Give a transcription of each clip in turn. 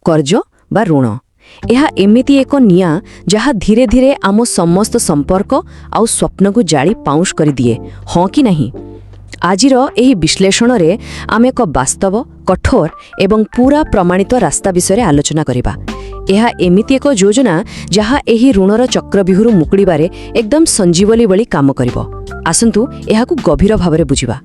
କର୍ଜ ବା ଋଣ। ଏହା ଏମିତି ଏକ ନିଆଁ, ଯାହା ଧୀରେ ଧୀରେ ଆମ ସମସ୍ତ ସମ୍ପର୍କ ଆଉ ସ୍ୱପ୍ନକୁ ଜାଳି ପାଉଁଶ କରିଦିଏ, ହଁ କି ନାହିଁ? ଆଜିର ଏହି ବିଶ୍ଳେଷଣରେ ଆମେ ଏକ ବାସ୍ତବ, କଠୋର ଏବଂ ପୁରା ପ୍ରମାଣିତ ରାସ୍ତା ବିଷୟରେ ଆଲୋଚନା କରିବା। ଏହା ଏମିତି ଏକ ଯୋଜନା, ଯାହା ଏହି ଋଣର ଚକ୍ରବ୍ୟୁହରୁ ମୁକୁଳିବାରେ ଏକଦମ ସଞ୍ଜୀବନୀ ଭଳି କାମ କରିବ। ଆସନ୍ତୁ, ଏହାକୁ ଗଭୀର ଭାବରେ ବୁଝିବା।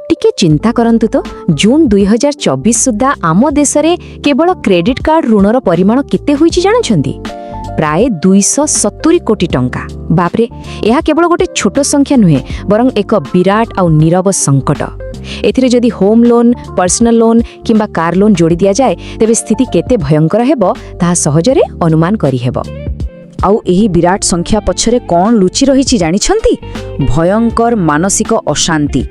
ଟିକେ ଚିନ୍ତା କରନ୍ତୁ ତ, ଜୁନ୍ 2024 ସୁଦ୍ଧା ଆମ ଦେଶରେ କେବଳ କ୍ରେଡିଟ୍ କାର୍ଡ ଋଣର ପରିମାଣ କେତେ ହୋଇଛି ଜାଣୁଛନ୍ତି? ପ୍ରାୟ 270 କୋଟି ଟଙ୍କା। ବାପରେ! ଏହା କେବଳ ଗୋଟେ ଛୋଟ ସଂଖ୍ୟା ନୁହେଁ, ବରଂ ଏକ ବିରାଟ ଆଉ ନୀରବ ସଙ୍କଟ। ଏଥିରେ ଯଦି ହୋମ୍ ଲୋନ୍, ପର୍ସନାଲ ଲୋନ୍ କିମ୍ବା କାର୍ ଲୋନ୍ ଯୋଡ଼ି ଦିଆଯାଏ, ତେବେ ସ୍ଥିତି କେତେ ଭୟଙ୍କର ହେବ, ତାହା ସହଜରେ ଅନୁମାନ କରିହେବ। ଆଉ ଏହି ବିରାଟ ସଂଖ୍ୟା ପଛରେ କ'ଣ ଲୁଚି ରହିଛି ଜାଣିଛନ୍ତି? ଭୟଙ୍କର ମାନସିକ ଅଶାନ୍ତି।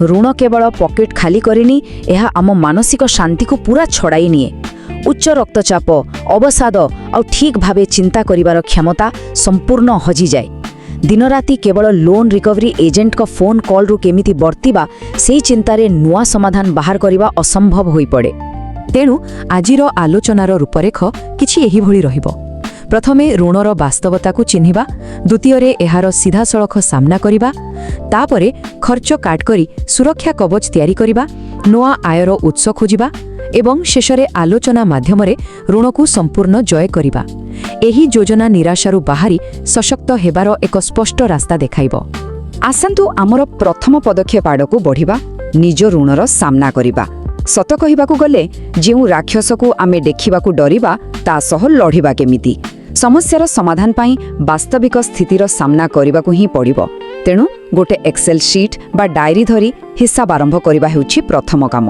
ଋଣ କେବଳ ପକେଟ ଖାଲି କରିନି, ଏହା ଆମ ମାନସିକ ଶାନ୍ତିକୁ ପୁରା ଛଡ଼ାଇ ନିଏ। ଉଚ୍ଚ ରକ୍ତଚାପ, ଅବସାଦ ଆଉ ଠିକ୍ ଭାବେ ଚିନ୍ତା କରିବାର କ୍ଷମତା ସମ୍ପୂର୍ଣ୍ଣ ହଜିଯାଏ। ଦିନରାତି କେବଳ ଲୋନ୍ ରିକଭରି ଏଜେଣ୍ଟଙ୍କ ଫୋନ୍ କଲ୍ରୁ କେମିତି ବର୍ତ୍ତିବା, ସେଇ ଚିନ୍ତାରେ ନୂଆ ସମାଧାନ ବାହାର କରିବା ଅସମ୍ଭବ ହୋଇପଡ଼େ। ତେଣୁ ଆଜିର ଆଲୋଚନାର ରୂପରେଖ କିଛି ଏହିଭଳି ରହିବ। ପ୍ରଥମେ ଋଣର ବାସ୍ତବତାକୁ ଚିହ୍ନିବା, ଦ୍ୱିତୀୟରେ ଏହାର ସିଧାସଳଖ ସାମ୍ନା କରିବା, ତାପରେ ଖର୍ଚ୍ଚ କାଟ କରି ସୁରକ୍ଷା କବଚ ତିଆରି କରିବା, ନୂଆ ଆୟର ଉତ୍ସ ଖୋଜିବା ଏବଂ ଶେଷରେ ଆଲୋଚନା ମାଧ୍ୟମରେ ଋଣକୁ ସମ୍ପୂର୍ଣ୍ଣ ଜୟ କରିବା। ଏହି ଯୋଜନା ନିରାଶାରୁ ବାହାରି ସଶକ୍ତ ହେବାର ଏକ ସ୍ପଷ୍ଟ ରାସ୍ତା ଦେଖାଇବ। ଆସନ୍ତୁ, ଆମର ପ୍ରଥମ ପଦକ୍ଷେପ ଆଡ଼କୁ ବଢ଼ିବା, ନିଜ ଋଣର ସାମ୍ନା କରିବା। ସତ କହିବାକୁ ଗଲେ, ଯେଉଁ ରାକ୍ଷସକୁ ଆମେ ଦେଖିବାକୁ ଡରିବା, ତା ସହ ଲଢ଼ିବା କେମିତି? ସମସ୍ୟାର ସମାଧାନ ପାଇଁ ବାସ୍ତବିକ ସ୍ଥିତିର ସାମ୍ନା କରିବାକୁ ହିଁ ପଡ଼ିବ। ତେଣୁ ଗୋଟେ ଏକ୍ସେଲ୍ ସିଟ୍ ବା ଡାଏରୀ ଧରି ହିସାବ ଆରମ୍ଭ କରିବା ହେଉଛି ପ୍ରଥମ କାମ।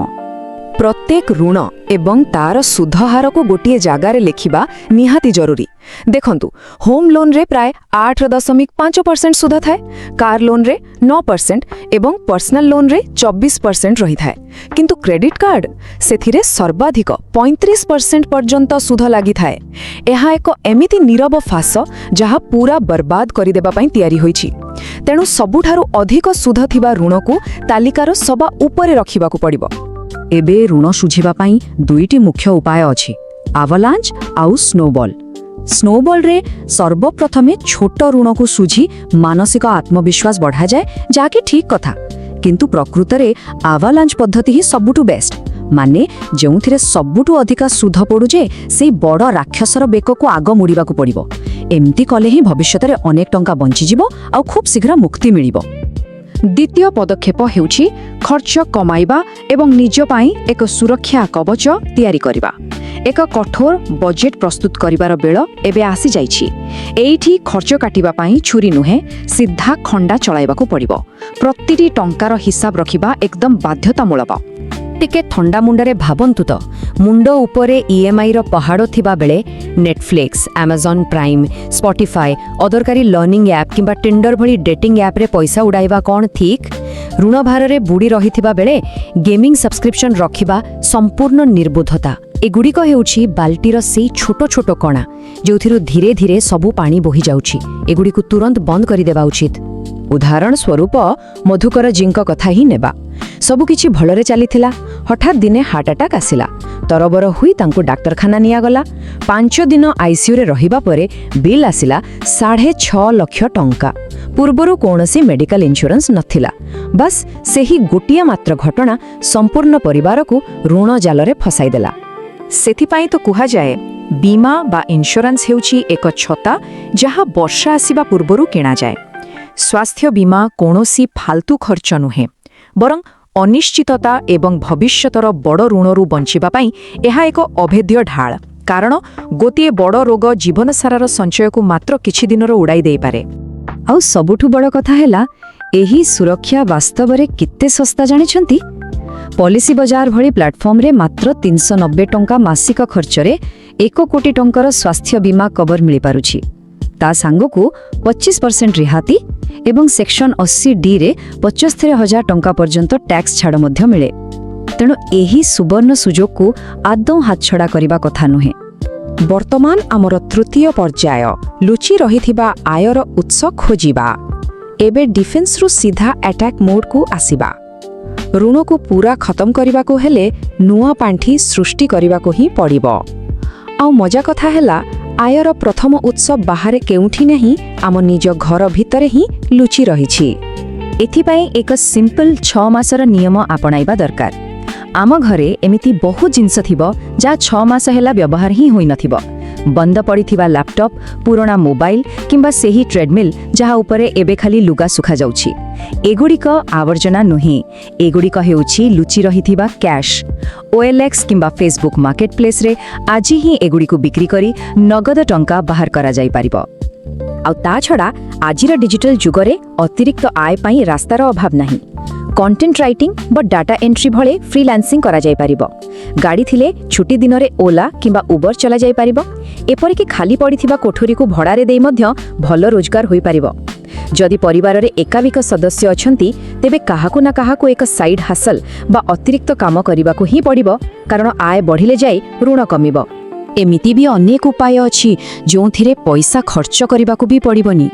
ପ୍ରତ୍ୟେକ ଋଣ ଏବଂ ତାର ସୁଧହାରକୁ ଗୋଟିଏ ଜାଗାରେ ଲେଖିବା ନିହାତି ଜରୁରୀ। ଦେଖନ୍ତୁ, ହୋମ୍ ଲୋନ୍ରେ ପ୍ରାୟ 8.5% ସୁଧ ଥାଏ, କାର୍ ଲୋନ୍ରେ 9% ଏବଂ ପର୍ସନାଲ ଲୋନ୍ରେ 24% ରହିଥାଏ। କିନ୍ତୁ କ୍ରେଡିଟ୍ କାର୍ଡ, ସେଥିରେ ସର୍ବାଧିକ 35% ପର୍ଯ୍ୟନ୍ତ ସୁଧ ଲାଗିଥାଏ। ଏହା ଏକ ଏମିତି ନୀରବ ଫାଶ, ଯାହା ପୁରା ବର୍ବାଦ କରିଦେବା ପାଇଁ ତିଆରି ହୋଇଛି। ତେଣୁ ସବୁଠାରୁ ଅଧିକ ସୁଧ ଥିବା ଋଣକୁ ତାଲିକାର ସବା ଉପରେ ରଖିବାକୁ ପଡ଼ିବ। ଏବେ ଋଣ ଶୁଝିବା ପାଇଁ ଦୁଇଟି ମୁଖ୍ୟ ଉପାୟ ଅଛି, ଆଭଲାଞ୍ଚ ଆଉ ସ୍ନୋବଲ୍। ସ୍ନୋବଲ୍ରେ ସର୍ବପ୍ରଥମେ ଛୋଟ ଋଣକୁ ଶୁଝି ମାନସିକ ଆତ୍ମବିଶ୍ୱାସ ବଢ଼ାଯାଏ, ଯାହାକି ଠିକ୍ କଥା। କିନ୍ତୁ ପ୍ରକୃତରେ ଆଭାଲାଞ୍ଚ ପଦ୍ଧତି ହିଁ ସବୁଠୁ ବେଷ୍ଟ। ମାନେ ଯେଉଁଥିରେ ସବୁଠୁ ଅଧିକା ସୁଧ ପଡ଼ୁଛି, ସେଇ ବଡ଼ ରାକ୍ଷସର ବେକକୁ ଆଗ ମୋଡ଼ିବାକୁ ପଡ଼ିବ। ଏମିତି କଲେ ହିଁ ଭବିଷ୍ୟତରେ ଅନେକ ଟଙ୍କା ବଞ୍ଚିଯିବ ଆଉ ଖୁବ୍ ଶୀଘ୍ର ମୁକ୍ତି ମିଳିବ। ଦ୍ୱିତୀୟ ପଦକ୍ଷେପ ହେଉଛି ଖର୍ଚ୍ଚ କମାଇବା ଏବଂ ନିଜ ପାଇଁ ଏକ ସୁରକ୍ଷା କବଚ ତିଆରି କରିବା। ଏକ କଠୋର ବଜେଟ୍ ପ୍ରସ୍ତୁତ କରିବାର ବେଳ ଏବେ ଆସିଯାଇଛି। ଏଇଠି ଖର୍ଚ୍ଚ କାଟିବା ପାଇଁ ଛୁରୀ ନୁହେଁ, ସିଧା ଖଣ୍ଡା ଚଳାଇବାକୁ ପଡ଼ିବ। ପ୍ରତିଟି ଟଙ୍କାର ହିସାବ ରଖିବା ଏକଦମ ବାଧ୍ୟତାମୂଳକ। ଟିକେ ଥଣ୍ଡା ମୁଣ୍ଡରେ ଭାବନ୍ତୁ ତ, ମୁଣ୍ଡ ଉପରେ ଇଏମ୍ଆଇର ପାହାଡ଼ ଥିବାବେଳେ ନେଟଫ୍ଲିକ୍ସ, ଆମାଜନ୍ ପ୍ରାଇମ୍, ସ୍ପଟିଫାଏ, ଅଦରକାରୀ ଲର୍ଣ୍ଣିଂ ଆପ୍ କିମ୍ବା ଟିଣ୍ଡର ଭଳି ଡେଟିଂ ଆପ୍ରେ ପଇସା ଉଡ଼ାଇବା କ'ଣ ଠିକ୍? ଋଣ ଭାରରେ ବୁଡ଼ି ରହିଥିବା ବେଳେ ଗେମିଂ ସବସ୍କ୍ରିପସନ୍ ରଖିବା ସମ୍ପୂର୍ଣ୍ଣ ନିର୍ବୋଧତା। ଏଗୁଡ଼ିକ ହେଉଛି ବାଲ୍ଟିର ସେଇ ଛୋଟ ଛୋଟ କଣା, ଯେଉଁଥିରୁ ଧୀରେ ଧୀରେ ସବୁ ପାଣି ବୋହିଯାଉଛି। ଏଗୁଡ଼ିକୁ ତୁରନ୍ତ ବନ୍ଦ କରିଦେବା ଉଚିତ। ଉଦାହରଣ ସ୍ୱରୂପ ମଧୁକରଜୀଙ୍କ କଥା ହିଁ ନେବା। ସବୁକିଛି ଭଲରେ ଚାଲିଥିଲା। ହଠାତ୍ ଦିନେ ହାର୍ଟ ଆଟାକ୍ ଆସିଲା। ତରବର ହୋଇ ତାଙ୍କୁ ଡାକ୍ତରଖାନା ନିଆଗଲା। 5 ଦିନ ଆଇସିୟୁରେ ରହିବା ପରେ ବିଲ୍ ଆସିଲା 6.5 ଲକ୍ଷ ଟଙ୍କା। ପୂର୍ବରୁ କୌଣସି ମେଡିକାଲ ଇନ୍ସ୍ୟୁରାନ୍ସ ନଥିଲା। ବାସ୍, ସେହି ଗୋଟିଏ ମାତ୍ର ଘଟଣା ସମ୍ପୂର୍ଣ୍ଣ ପରିବାରକୁ ଋଣ ଜାଲରେ ଫସାଇଦେଲା। ସେଥିପାଇଁ ତ କୁହାଯାଏ, ବୀମା ବା ଇନ୍ସ୍ୟୁରାନ୍ସ ହେଉଛି ଏକ ଛତା, ଯାହା ବର୍ଷା ଆସିବା ପୂର୍ବରୁ କିଣାଯାଏ। ସ୍ୱାସ୍ଥ୍ୟ ବୀମା କୌଣସି ଫାଲତୁ ଖର୍ଚ୍ଚ ନୁହେଁ, ବରଂ ଅନିଶ୍ଚିତତା ଏବଂ ଭବିଷ୍ୟତର ବଡ଼ ଋଣରୁ ବଞ୍ଚିବା ପାଇଁ ଏହା ଏକ ଅଭେଦ୍ୟ ଢାଳ। କାରଣ ଗୋଟିଏ ବଡ଼ ରୋଗ ଜୀବନସାରାର ସଞ୍ଚୟକୁ ମାତ୍ର କିଛି ଦିନରେ ଉଡ଼ାଇ ଦେଇପାରେ। ଆଉ ସବୁଠୁ ବଡ଼ କଥା ହେଲା, ଏହି ସୁରକ୍ଷା ବାସ୍ତବରେ କେତେ ଶସ୍ତା ଜାଣିଛନ୍ତି? ପଲିସି ବଜାର ଭଳି ପ୍ଲାଟଫର୍ମରେ ମାତ୍ର 390 ଟଙ୍କା ମାସିକ ଖର୍ଚ୍ଚରେ 1 କୋଟି ଟଙ୍କାର ସ୍ୱାସ୍ଥ୍ୟ ବୀମା କଭର ମିଳିପାରୁଛି। ତା ସାଙ୍ଗକୁ 25% ରିହାତି ଏବଂ ସେକ୍ସନ 80Dରେ 75,000 ଟଙ୍କା ପର୍ଯ୍ୟନ୍ତ ଟ୍ୟାକ୍ସ ଛାଡ଼ ମଧ୍ୟ ମିଳେ। ତେଣୁ ଏହି ସୁବର୍ଣ୍ଣ ସୁଯୋଗକୁ ଆଦୌ ହାତଛଡ଼ା କରିବା କଥା ନୁହେଁ। ବର୍ତ୍ତମାନ ଆମର ତୃତୀୟ ପର୍ଯ୍ୟାୟ, ଲୁଚି ରହିଥିବା ଆୟର ଉତ୍ସ ଖୋଜିବା। ଏବେ ଡିଫେନ୍ସରୁ ସିଧା ଆଟାକ୍ ମୋଡ୍କୁ ଆସିବା। ଋଣକୁ ପୁରା ଖତମ କରିବାକୁ ହେଲେ ନୂଆ ପାଣ୍ଠି ସୃଷ୍ଟି କରିବାକୁ ହିଁ ପଡ଼ିବ। ଆଉ ମଜା କଥା ହେଲା, ଆୟର ପ୍ରଥମ ଉତ୍ସ ବାହାରେ କେଉଁଠି ନାହିଁ, ଆମ ନିଜ ଘର ଭିତରେ ହିଁ ଲୁଚି ରହିଛି। ଏଥିପାଇଁ ଏକ ସିମ୍ପଲ 6 ମାସର ନିୟମ ଆପଣାଇବା ଦରକାର। ଆମ ଘରେ ଏମିତି ବହୁତ ଜିନିଷ ଥିବ, ଯାହା 6 ମାସ ହେଲା ବ୍ୟବହାର ହିଁ ହୋଇନଥିବ। ବନ୍ଦ ପଡ଼ିଥିବା ଲାପଟପ୍, ପୁରୁଣା ମୋବାଇଲ କିମ୍ବା ସେହି ଟ୍ରେଡମିଲ୍ ଯାହା ଉପରେ ଏବେ ଖାଲି ଲୁଗା ଶୁଖାଯାଉଛି। ଏଗୁଡ଼ିକ ଆବର୍ଜନା ନୁହେଁ, ଏଗୁଡ଼ିକ ହେଉଛି ଲୁଚି ରହିଥିବା କ୍ୟାଶ୍। ଓଏଲ୍ଏକ୍ସ କିମ୍ବା ଫେସବୁକ୍ ମାର୍କେଟ ପ୍ଲେସ୍ରେ ଆଜି ହିଁ ଏଗୁଡ଼ିକୁ ବିକ୍ରି କରି ନଗଦ ଟଙ୍କା ବାହାର କରାଯାଇପାରିବ। ଆଉ ତା ଛଡ଼ା ଆଜିର ଡିଜିଟାଲ ଯୁଗରେ ଅତିରିକ୍ତ ଆୟ ପାଇଁ ରାସ୍ତାର ଅଭାବ ନାହିଁ। କଣ୍ଟେଣ୍ଟ ରାଇଟିଂ ବା ଡାଟା ଏଣ୍ଟ୍ରି ଭଳି ଫ୍ରିଲାନ୍ସିଂ କରାଯାଇପାରିବ। ଗାଡ଼ି ଥିଲେ ଛୁଟି ଦିନରେ ଓଲା କିମ୍ବା ଉବର ଚଲାଯାଇପାରିବ। ଏପରିକି ଖାଲି ପଡ଼ିଥିବା କୋଠରୀକୁ ଭଡ଼ାରେ ଦେଇ ମଧ୍ୟ ଭଲ ରୋଜଗାର ହୋଇପାରିବ। ଯଦି ପରିବାରରେ ଏକାଧିକ ସଦସ୍ୟ ଅଛନ୍ତି, ତେବେ କାହାକୁ ନା କାହାକୁ ଏକ ସାଇଡ୍ ହାସଲ ବା ଅତିରିକ୍ତ କାମ କରିବାକୁ ହିଁ ପଡ଼ିବ, କାରଣ ଆୟ ବଢ଼ିଲେ ଯାଇ ଋଣ କମିବ। ଏମିତି ବି ଅନେକ ଉପାୟ ଅଛି, ଯେଉଁଥିରେ ପଇସା ଖର୍ଚ୍ଚ କରିବାକୁ ବି ପଡ଼ିବନି।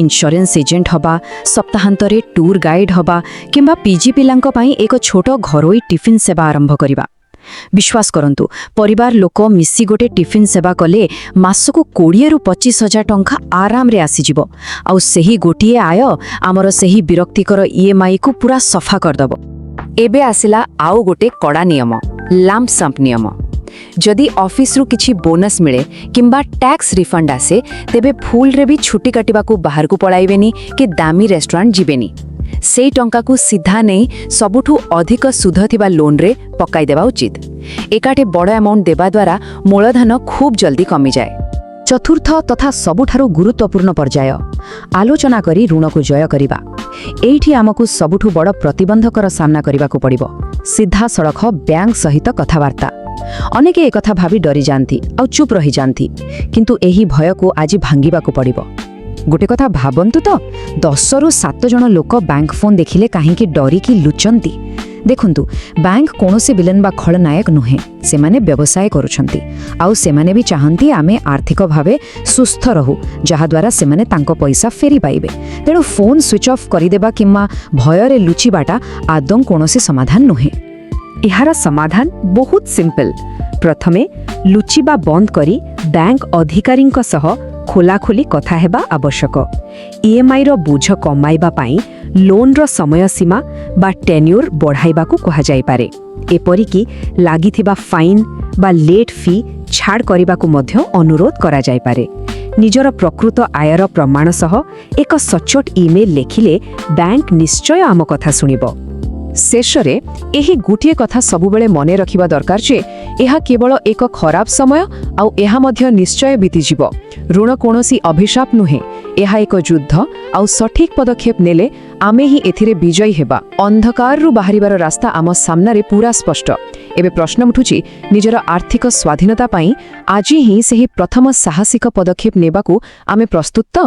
ଇନ୍ସ୍ୟୁରାନ୍ସ ଏଜେଣ୍ଟ ହେବା, ସପ୍ତାହାନ୍ତରେ ଟୁର୍ ଗାଇଡ୍ ହେବା କିମ୍ବା ପିଜି ପିଲାଙ୍କ ପାଇଁ ଏକ ଛୋଟ ଘରୋଇ ଟିଫିନ୍ ସେବା ଆରମ୍ଭ କରିବା। ବିଶ୍ୱାସ କରନ୍ତୁ, ପରିବାର ଲୋକ ମିଶି ଗୋଟେ ଟିଫିନ୍ ସେବା କଲେ ମାସକୁ 20ରୁ 25 ହଜାର ଟଙ୍କା ଆରାମରେ ଆସିଯିବ। ଆଉ ସେହି ଗୋଟିଏ ଆୟ ଆମର ସେହି ବିରକ୍ତିକର ଇଏମ୍ଆଇକୁ ପୁରା ସଫା କରିଦେବ। ଏବେ ଆସିଲା ଆଉ ଗୋଟେ କଡ଼ା ନିୟମ, ଲାମ୍ପସମ୍ ନିୟମ। ଯଦି ଅଫିସରୁ କିଛି ବୋନସ୍ ମିଳେ କିମ୍ବା ଟ୍ୟାକ୍ସ ରିଫଣ୍ଡ ଆସେ, ତେବେ ଭୁଲରେ ବି ଛୁଟି କାଟିବାକୁ ବାହାରକୁ ପଳାଇବେନି କି ଦାମୀ ରେଷ୍ଟୁରାଣ୍ଟ ଯିବେନି। ସେଇ ଟଙ୍କାକୁ ସିଧା ନେଇ ସବୁଠୁ ଅଧିକ ସୁଧ ଥିବା ଲୋନ୍ରେ ପକାଇଦେବା ଉଚିତ। ଏକାଠି ବଡ଼ ଆମାଉଣ୍ଟ ଦେବା ଦ୍ୱାରା ମୂଳଧନ ଖୁବ୍ ଜଲ୍ଦି କମିଯାଏ। ଚତୁର୍ଥ ତଥା ସବୁଠାରୁ ଗୁରୁତ୍ୱପୂର୍ଣ୍ଣ ପର୍ଯ୍ୟାୟ, ଆଲୋଚନା କରି ଋଣକୁ ଜୟ କରିବା। ଏଇଠି ଆମକୁ ସବୁଠୁ ବଡ଼ ପ୍ରତିବନ୍ଧକର ସାମ୍ନା କରିବାକୁ ପଡ଼ିବ, ସିଧାସଳଖ ବ୍ୟାଙ୍କ ସହିତ କଥାବାର୍ତ୍ତା। ଅନେକେ ଏକଥା ଭାବି ଡରିଯାଆନ୍ତି ଆଉ ଚୁପ୍ ରହିଯାଆନ୍ତି, କିନ୍ତୁ ଏହି ଭୟକୁ ଆଜି ଭାଙ୍ଗିବାକୁ ପଡ଼ିବ। ଗୋଟେ କଥା ଭାବନ୍ତୁ ତ, 10ରୁ 7 ଜଣ ଲୋକ ବ୍ୟାଙ୍କ ଫୋନ୍ ଦେଖିଲେ କାହିଁକି ଡରିକି ଲୁଚନ୍ତି? ଦେଖନ୍ତୁ, ବ୍ୟାଙ୍କ କୌଣସି ଭିଲେନ୍ ବା ଖଳନାୟକ ନୁହେଁ। ସେମାନେ ବ୍ୟବସାୟ କରୁଛନ୍ତି, ଆଉ ସେମାନେ ବି ଚାହାନ୍ତି ଆମେ ଆର୍ଥିକ ଭାବେ ସୁସ୍ଥ ରହୁ, ଯାହାଦ୍ୱାରା ସେମାନେ ତାଙ୍କ ପଇସା ଫେରି ପାଇବେ। ତେଣୁ ଫୋନ୍ ସୁଇଚ୍ ଅଫ୍ କରିଦେବା କିମ୍ବା ଭୟରେ ଲୁଚିବାଟା ଆଦୌ କୌଣସି ସମାଧାନ ନୁହେଁ। ଏହାର ସମାଧାନ ବହୁତ ସିମ୍ପଲ। ପ୍ରଥମେ ଲୁଚିବା ବନ୍ଦ କରି ବ୍ୟାଙ୍କ ଅଧିକାରୀଙ୍କ ସହ ଖୋଲାଖୋଲି କଥା ହେବା ଆବଶ୍ୟକ। ଇଏମ୍ଆଇର ବୋଝ କମାଇବା ପାଇଁ ଲୋନ୍ର ସମୟ ସୀମା ବା ଟେନ୍ୟୁର ବଢ଼ାଇବାକୁ କୁହାଯାଇପାରେ। ଏପରିକି ଲାଗିଥିବା ଫାଇନ୍ ବା ଲେଟ୍ ଫି ଛାଡ଼ କରିବାକୁ ମଧ୍ୟ ଅନୁରୋଧ କରାଯାଇପାରେ। ନିଜର ପ୍ରକୃତ ଆୟର ପ୍ରମାଣ ସହ ଏକ ସଚ୍ଚୋଟ ଇମେଲ୍ ଲେଖିଲେ ବ୍ୟାଙ୍କ ନିଶ୍ଚୟ ଆମ କଥା ଶୁଣିବ। ଶେଷରେ ଏହି ଗୋଟିଏ କଥା ସବୁବେଳେ ମନେ ରଖିବା ଦରକାର ଯେ ଏହା କେବଳ ଏକ ଖରାପ ସମୟ, ଆଉ ଏହା ମଧ୍ୟ ନିଶ୍ଚୟ ବିତିଯିବ। ଋଣ କୌଣସି ଅଭିଶାପ ନୁହେଁ, ଏହା ଏକ ଯୁଦ୍ଧ, ଆଉ ସଠିକ୍ ପଦକ୍ଷେପ ନେଲେ ଆମେ ହିଁ ଏଥିରେ ବିଜୟୀ ହେବା। ଅନ୍ଧକାରରୁ ବାହାରିବାର ରାସ୍ତା ଆମ ସାମ୍ନାରେ ପୁରା ସ୍ପଷ୍ଟ। ଏବେ ପ୍ରଶ୍ନ ଉଠୁଛି, ନିଜର ଆର୍ଥିକ ସ୍ୱାଧୀନତା ପାଇଁ ଆଜି ହିଁ ସେହି ପ୍ରଥମ ସାହସିକ ପଦକ୍ଷେପ ନେବାକୁ ଆମେ ପ୍ରସ୍ତୁତ ତ?